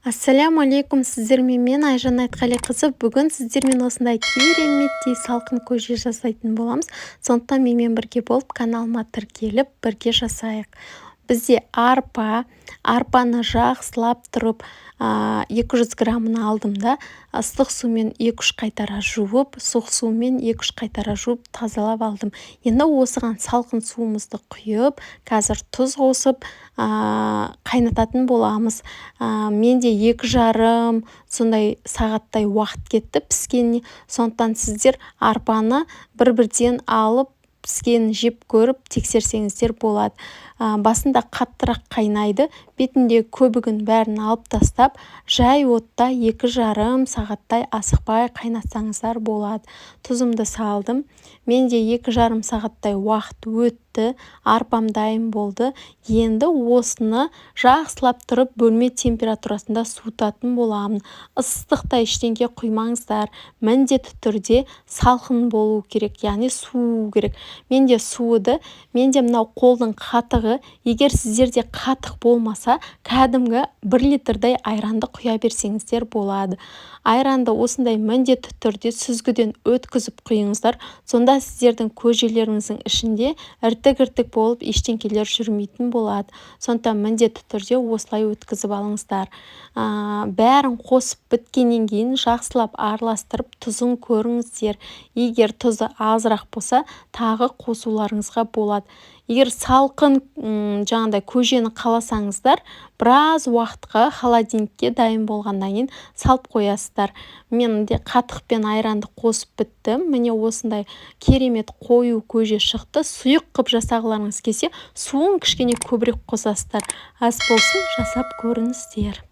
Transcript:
Ассаляму алейкум! Сіздермен мен, Айжан Айтқалиқызы. Бүгін сіздермен осындай кереметтей салқын көже жасайтын боламыз. Сондықтан менімен бірге болып, каналыма тіркеліп, бірге жасайық. Бізде арпа. Арпаны жақсылап тұрып, 200 граммын алдым да, ыстық сумен 2-3 қайтара жуып, суық сумен 2-3 қайтара жуып, тазалап алдым. Енді осыған салқын суымызды құйып, қазір тұз қосып, қайнататын боламыз. Менде 2,5 сондай сағаттай уақыт кетті піскеніне. Сондықтан сіздер арпаны бір бірден алып, піскенін жеп көріп, тексерсеңіздер болады. Басында қаттырақ қайнайды. Бетіндегі көбігін бәрін алып тастап, жай отта 2,5 сағаттай асықпай қайнатсаңыздар болады. Тұзымды салдым. Менде 2,5 сағаттай уақыт өтті, арпам дайын болды. Енді осыны жақсылап тұрып бөлме температурасында суытатын боламын. Ыстықтай ештеңе құймаңыздар, міндетті түрде салқын болу керек, яғни суу керек. Менде суыды. Менде мынау қолдың қатығы. Егер сіздерде қатық болмаса, кәдімгі 1 литрдай айранды құя берсеңіздер болады. Айранды осындай міндетті түрде сүзгіден өткізіп құйыңыздар. Сонда сіздердің көжелеріңіздің ішінде іртік-іртік болып, ештеңкелер жүрмейтін болады. Сондықтан міндетті түрде осылай өткізіп алыңыздар. Бәрін қосып біткеннен кейін жақсылап араластырып, тұзын көріңіздер. Егер тұзы азырақ болса, тағы қосуларыңызға болады. Егер салқын жаңағыдай көжені қаласаңыздар, біраз уақытқа холодильникке дайын болғаннан кейін салып қоясыздар. Мен де қатық пен айранды қосып біттім. Міне, осындай керемет қою көже шықты. Сұйық қылып жасағыларыңыз келсе, суын кішкене көбірек қосасыздар. Ас болсын, жасап көріңіздер.